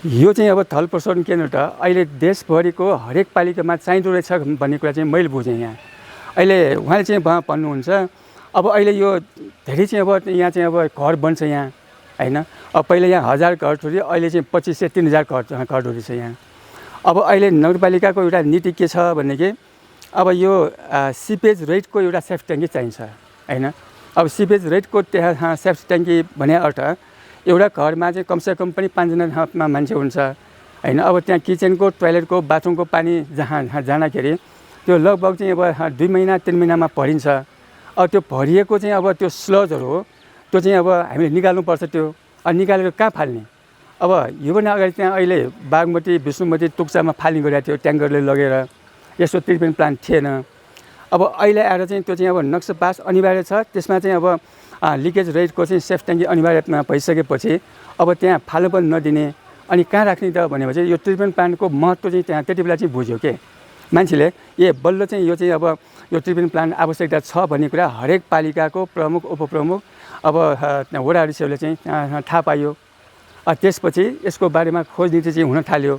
यो चाहिँ अब थल प्रशोधन केन्द्र त अहिले देशभरिको हरेक पालिकामा चाहिँदो रहेछ भन्ने कुरा चाहिँ मैले बुझेँ। यहाँ अहिले उहाँले चाहिँ भन्नुहुन्छ अब अहिले यो धेरै चाहिँ अब यहाँ चाहिँ अब घर बन्छ यहाँ हैन। अब पहिला यहाँ 1000 घर थियो, अहिले चाहिँ 2500 3000 घर रहेछ यहाँ। अब अहिले नगरपालिकाको एउटा नीति के छ भने कि अब यो सिपेज रेटको एउटा सेफ्टी ट्याङ्की चाहिन्छ हैन। अब सिपेज रेटको त्यहाँ सेफ्टी ट्याङ्की भने अर्थ एउटा घरमा चाहिँ कमसेकम पनि 5 जना मान्छे हुन्छ हैन। अब त्यहाँ किचनको टोयलेटको बाथरुमको पानी जहाँ जाँदाखेरि त्यो लगभग चाहिँ अब 2 महिना 3 महिनामा भरिन्छ। अब त्यो भरिएको चाहिँ अब त्यो स्लजहरू हो, त्यो चाहिँ अब हामीले निकाल्नुपर्छ। त्यो निकालेर कहाँ फाल्ने? अब योभन्दा अगाडि त्यहाँ अहिले बागमती विष्णुमती टुक्चामा फाल्ने गरेको थियो ट्याङ्करले लगेर, यसो ट्रिटमेन्ट प्लान्ट थिएन। अब अहिले आएर चाहिँ त्यो चाहिँ अब नक्सा पास अनिवार्य छ। त्यसमा चाहिँ अब लिकेज रेटको चाहिँ सेफ्टी ट्याङ्की अनिवार्य भइसकेपछि अब त्यहाँ फाल्नु पनि नदिने, अनि कहाँ राख्ने त भनेपछि यो ट्रिटमेन्ट प्लान्टको महत्त्व चाहिँ त्यहाँ त्यति बेला चाहिँ बुझ्यो के मान्छेले। बल्ल चाहिँ यो चाहिँ अब यो ट्रिटमेन्ट प्लान्ट आवश्यकता छ भन्ने कुरा हरेक पालिकाको प्रमुख उपप्रमुख अब वडा अध्यक्षहरूले चाहिँ थाहा पायो। त्यसपछि यसको बारेमा खोज नीति चाहिँ हुन थाल्यो।